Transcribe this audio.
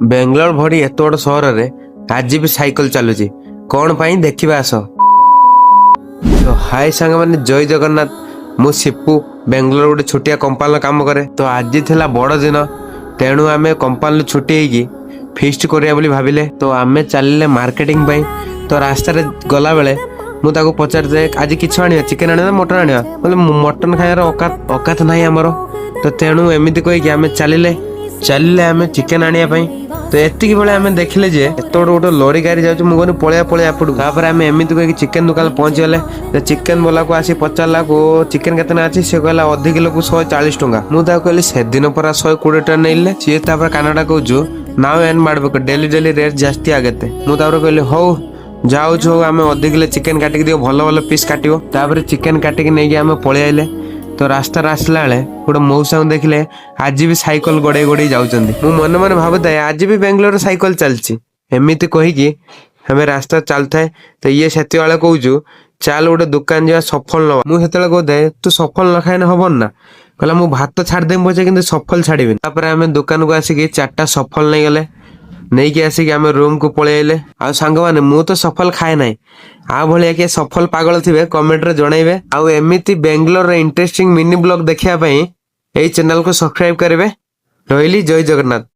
ବେଙ୍ଗଲୋର ଭଳି ଏତେ ବଡ଼ ସହରରେ ଆଜି ବି ସାଇକେଲ ଚାଲୁଛି, କ'ଣ ପାଇଁ ଦେଖିବା ଆସ। ତ ହାଇ ସାଙ୍ଗମାନେ, ଜୟ ଜଗନ୍ନାଥ। ମୁଁ ସିପୁ, ବେଙ୍ଗଲୋର ଗୋଟେ ଛୋଟିଆ କମ୍ପାନୀର କାମ କରେ। ତ ଆଜି ଥିଲା ବଡ଼ ଦିନ, ତେଣୁ ଆମେ କମ୍ପାନୀରୁ ଛୁଟି ହେଇକି ଫିଷ୍ଟ କରିବା ବୋଲି ଭାବିଲେ। ତ ଆମେ ଚାଲିଲେ ମାର୍କେଟିଂ ପାଇଁ। ତ ରାସ୍ତାରେ ଗଲାବେଳେ ମୁଁ ତାକୁ ପଚାରିଥାଏ, ଆଜି କିଛି ଆଣିବା, ଚିକେନ ଆଣିବା ନା ମଟନ ଆଣିବା? ବୋଲେ ମଟନ ଖାଇବାର ଅକାତ ଅକାତ ନାହିଁ ଆମର। ତ ତେଣୁ ଏମିତି କହିକି ଆମେ ଚାଲିଲେ ଚାଲିଲେ ଆମେ ଚିକେନ ଆଣିବା ପାଇଁ। ତ ଏତିକି ବେଳେ ଆମେ ଦେଖିଲେ ଯେ ଏତେ ବଡ଼ ଗୋଟେ ଲରି ଗାଡ଼ି ଯାଉଛି। ମୁଁ କହିଲି, ପଳେଇବା ପଳେଇବା ଏପଟକୁ। ତାପରେ ଆମେ ଏମିତି କହିକି ଚିକେନ ଦୋକାନ ପହଞ୍ଚିଗଲେ। ଚିକେନ ବାଲାକୁ ଆସି ପଚାରିଲାକୁ, ଚିକେନ କେତେ ଟଙ୍କା ଅଛି? ସେ କହିଲା, ଅଧ କିଲୋକୁ 140 ଟଙ୍କା। ମୁଁ ତାକୁ କହିଲି, ସେଦିନ ପରା 120 ଟଙ୍କା ନେଇଲେ। ସିଏ ତାପରେ କାନଡା କହୁଛୁ, ನಾವು ಏನ್ ಮಾಡ್ಬೇಕು, ଡେଲି ଡେଲି ରେଟ୍ ಜಾಸ್ತಿ ಆಗತ್ತೆ। ମୁଁ ତାପରେ କହିଲି, ହଉ ଯାଉଛୁ, ହଉ, ଆମେ 1/2 କିଲୋ ଚିକେନ କାଟିକି ଦିଅ, ଭଲ ଭଲ ପିସ୍ କାଟିବ। ତାପରେ ଚିକେନ କାଟିକି ନେଇକି ଆମେ ପଳେଇ ଆଇଲେ। ତ ରାସ୍ତାରେ ଆସିଲା ବେଳେ ଗୋଟେ ମଉସାଙ୍କୁ ଦେଖିଲେ, ଆଜି ବି ସାଇକେଲ ଗଡେଇ ଗଡେଇ ଯାଉଛନ୍ତି। ମୁଁ ମନେ ମନେ ଭାବୁଥାଏ, ଆଜି ବି ବେଙ୍ଗଲୋରରେ ସାଇକେଲ ଚାଲିଛି। ଏମିତି କହିକି ଆମେ ରାସ୍ତା ଚାଲୁଥାଏ। ତ ଇଏ ସେତିକିବେଳେ କହୁଛୁ, ଚାଲ ଗୋଟେ ଦୋକାନ ଯିବା, ସଫଲ ନବା। ମୁଁ ସେତେବେଳେ କହୁଥାଏ, ତୁ ସଫଲ ନ ଖାଇଲେ ହବନି ନା? କହିଲା, ମୁଁ ଭାତ ଛାଡ଼ିଦେବି ପଛେ, କିନ୍ତୁ ସଫଲ ଛାଡ଼ିବିନି। ତାପରେ ଆମେ ଦୋକାନକୁ ଆସିକି ଚାରିଟା ସଫଲ ନେଇଗଲେ। ନେଇକି ଆସିକି ଆମେ ରୁମକୁ ପଳେଇ ଆଇଲେ। ଆଉ ସାଙ୍ଗମାନେ, ମୁଁ ତ ସଫଲ ଖାଏ ନାହିଁ। ଆଉ ଭଳିଆ କିଏ ସଫଲ ପାଗଳ ଥିବେ, କମେଣ୍ଟରେ ଜଣେଇବେ। ଆଉ ଏମିତି ବେଙ୍ଗଲୋରର ଇଣ୍ଟରେଷ୍ଟିଂ ମିନି ବ୍ଲଗ ଦେଖିବା ପାଇଁ ଏଇ ଚ୍ୟାନେଲକୁ ସବସ୍କ୍ରାଇବ କରିବେ। ରହିଲି, ଜୟ ଜଗନ୍ନାଥ।